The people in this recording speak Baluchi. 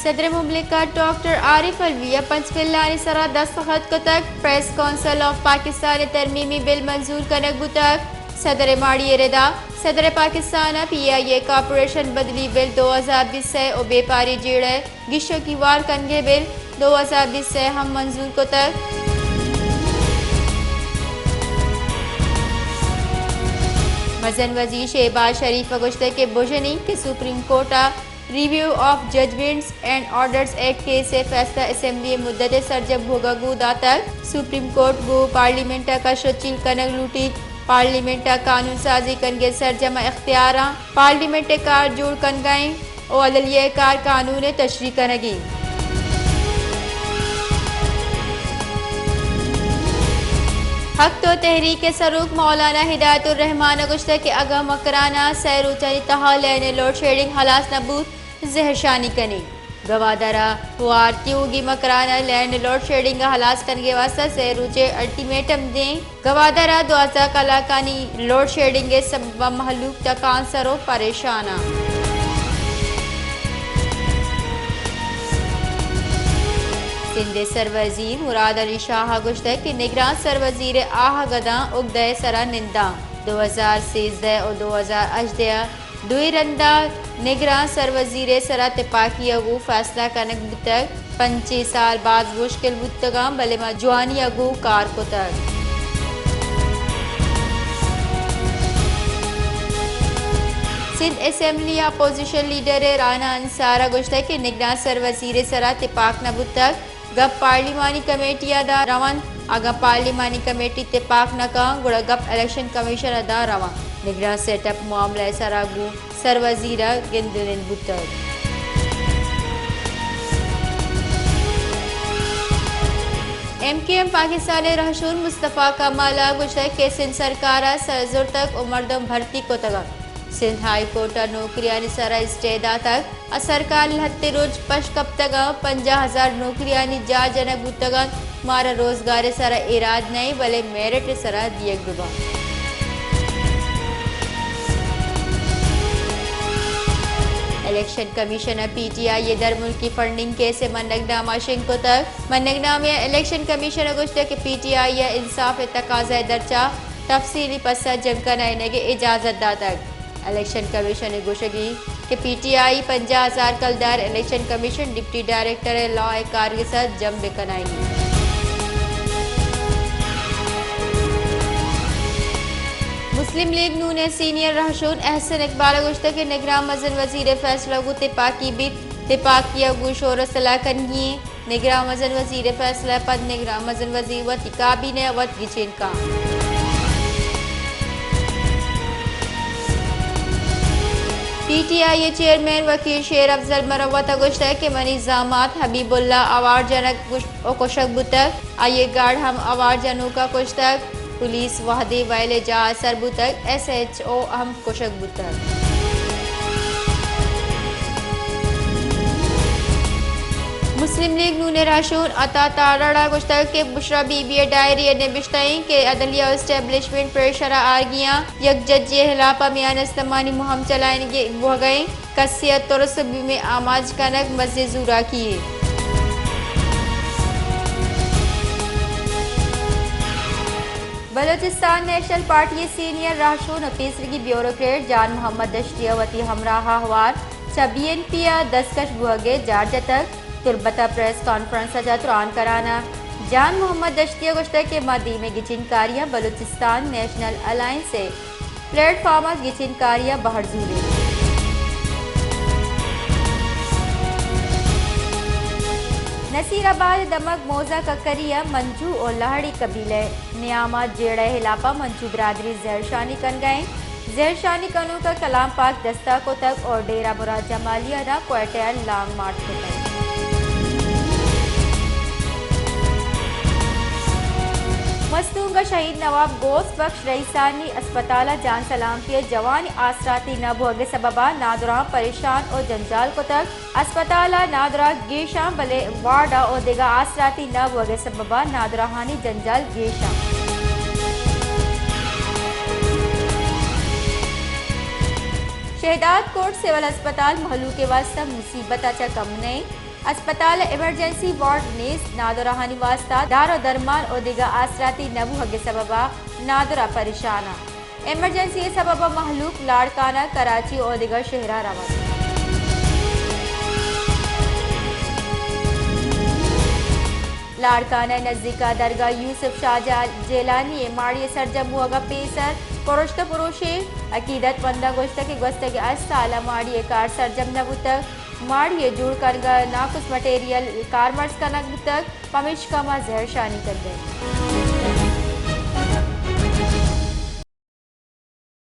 صدر مملکت ڈاکٹر عارف علوی ء پنچ بلانی سرا دستخط کتگ، پریس کونسل آف پاکستان ء ترمیمی بل منظور کنگ بوتگ۔ صدر ء ماڑی ء ردا صدر پاکستان ء پی آئی اے کارپوریشن بدلی بل دو ہزار بیست ء و بیپاری جیڑہ گیشکی وار کنگے بل دو ہزار بیست ء ہم منظور کتگ۔ مزن وزیر شہباز شریف ء گوشتگ کہ بژن انت کہ سپریم کورٹ ء review of judgments and orders act case ء فیصلہ اسمبلی ء مدت ء سرجم بوگ ء گوں داتگ۔ سپریم کورٹ گوں پارلیمنٹ ء کش ء چیل کنگ لوٹیت۔ پارلیمنٹ ء قانون سازی کنگ ء سرجم ء اختیاراں پارلیمنٹ ء کار جوڑ کنگ ء انت۔ و عدلیہ کار قانون ء تشریح کنگی۔ حق تو تحریک ء سروک مولانا ہدایت الرحمان ء گوشتگ کہ اگاں مکران ء سئے روچانی تہا لین ء لوڈ شیڈنگ ہلاس نہ بوت، زہرشانی کنیں۔ گوادر ء ہوار تیوگی مکران ء لین ء لوڈ شیڈنگ ء ہلاس کنگ ء واستہ سئے روچے الٹیمیٹم دیں۔ گوادر ء دوازدہ کلاکانی لوڈ شیڈنگ ء سبب ء مہلوک تکانسر ء پریشان ء۔ سندھ ء سروزیر مراد علی شاہ ء گوشتگ کہ نگران سروزیر ء آہگ ء داں اگدہ ء سرا ننداں۔ دو ہزار سیزدہ ء دو ہزار ہژدہ ء دوئیں رندا نگران سروزیر ء سرا تپاکی ء گوں فیصلہ کنگ بوتگ۔ پنچیں سال باز مشکل بوتگاں، بلے ما جوانی ء گوں کار کتگ۔ سندھ اسمبلی ء اپوزیشن لیڈر ء رانا انصار ء گوشتگ کہ نگران سروزیر ء سرا تپاک نہ بوتگ، گپ پارلیمانی کمیٹی ء داں رونت، اگاں پارلیمانی کمیٹی تپاک نہ کن گڑا گپ الیکشن کمیشن ء داں رونت۔ نگران سیٹ اپ معاملہ ء سرا گوں سروزیر ء گند ء نند بوتگ۔ ایم کیو ایم پاکستان ء رہشون مصطفی کمال ء گوشتگ کہ سندھ سرکار ء سر زرتگ و مردم بھرتی کتگ انت۔ سندھ ہائی کورٹ ء نوکریانی سرا اسٹے داتگ۔ ء سرکار لہتے روچ پش کپتگ ء پنجاہ ہزار نوکریانی جاہ جنگ بوتگ انت۔ مارا روزگار ء سرا ایراد نئیں، بلے میرٹ ء سرا دیگ بہ بنت۔ الیکشن کمیشن ء پی ٹی آئی ء درملکی فنڈنگ کیس ء منگ نامہ شنگ کتگ۔ منگ نامہ ء الیکشن کمیشن ء گوشتگ کہ پی ٹی آئی ء انصاف ء تقاضا ء درچا تفصیلی پسہ جنگ کنائینگ ء اجازت داتگ۔ الیکشن کمیشن ء گوشگی کہ پی ٹی آئی پنجاہ ہزار کلدار الیکشن کمیشن ڈپٹی ڈائریکٹر ء لاء ء کارگس ء جم بہ کنائینی۔ مسلم لیگ نون ء سینئر رہشون احسن اقبال ء گوشتگ کہ نگران مزن وزیر ء فیصلہ گوں تپاکی بیت، تپاکی ء گوں شور ء سلاہ کنگی ایں۔ نگراں مزن وزیر ء فیصلہ ء پد نگراں مزن وزیر وتی کابینہ ء وت گچین کنت۔ پی ٹی آئی ء چیئرمین وکیل شیر افضل مروت ء گوشتگ کہ منی زامات حبیب اللہ آوار جنگ ء کشگ بوتگ، آئی ء گاڑ ہم آوار جنوک ء کشتگ، پولیس وہدے ویل ء جاہ ء سر بوتگ، ایس ایچ او ہم کشگ بوتگ۔ مسلم لیگ نون ء رہشون عطا تارڑ ء گوشتگ کہ بشرا بی بی ء ڈائری ء نبشتہ ایں کہ عدلیہ و اسٹیبلشمنٹ پریشر ء آرگی آں، یک ججے ء ہلاپ ء میان استمانی مہم چلائینگ بوہگ ء ایں، کسے ء ترس ء بیم ء آماچ کنگ مزیں زوراکی یے۔ بلوچستان نیشنل پارٹی ء سینئر راہشون و پیسرگی بیوروکریٹ جان محمد دشتی ء وتی ہمراہ ء ہوار چہ بی این پی ء دستکش بوہگ ء جار جتگ۔ تربت ء پریس کانفرنس ء چہ تران کران ء جان محمد دشتی ء گوشتگ کہ ما دیمے گچین کاریاں بلوچستان نیشنل الائنس ء پلیٹ فارم ء گچین کاری ء بہر زوریں۔ نصیر آباد ء دمگ موزہ ککری ء منجو و لہڑی قبیلہ ء نیام ء جیڑہ ء ہلاپ ء منجو برادری زہرشانی کنگ ء انت۔ زہرشانی کنوک ء کلام پاک دست ء کتگ و ڈیرہ مراد جمالی ء داں کوئٹہ ء لانگ مارچ کتگ۔ مستونگ ء شہید نواب غوث بخش رئیسانی اسپتال ء جان سلامتی ء جوانی آسراتی نہ بوگ ء سبب ء نادراہاں پریشان و جنجال کتگ۔ اسپتال ء نادراہ گیش آں، بلے وارڈ ء و دگہ آسراتی نہ بوگ ء سبب ء نادراہانی جنجال گیش آں۔ شہداد کوٹ سول اسپتال مہلوک ء واستہ مصیبت ء چہ کم نہ انت۔ ہسپتال ءَ ایمرجنسی وارڈ نیست، نادراہانی واستہ دار ءُ درمان ءُ دگہ آسراتی نہ بوہگ ءِ سبب ءَ نادراہ پریشان اَنت۔ ایمرجنسی ءِ سبب ءَ مہلوک لاڑکانہ، کراچی ءُ دگہ شہر ءَ رونت۔ لاڑکانہ ءِ نزیک ءَ درگاہ یوسف شاہ جا-، جیلانی ءِ ماڑی ءِ سرجم بوہگ ءَ پیسر پروشتہ پروشے، عقیدت منداں گوشتگ کہ گوستگیں ہشت سال ءَ ماڑی ءِ کار سرجم نہ بوتگ، ماڑی ءِ جوڑ کنگ ءَ ناقص مٹیریل کارمرز کنگ بوتگ، پمیشکا ما زہرشانی کنگ ءَ ایں۔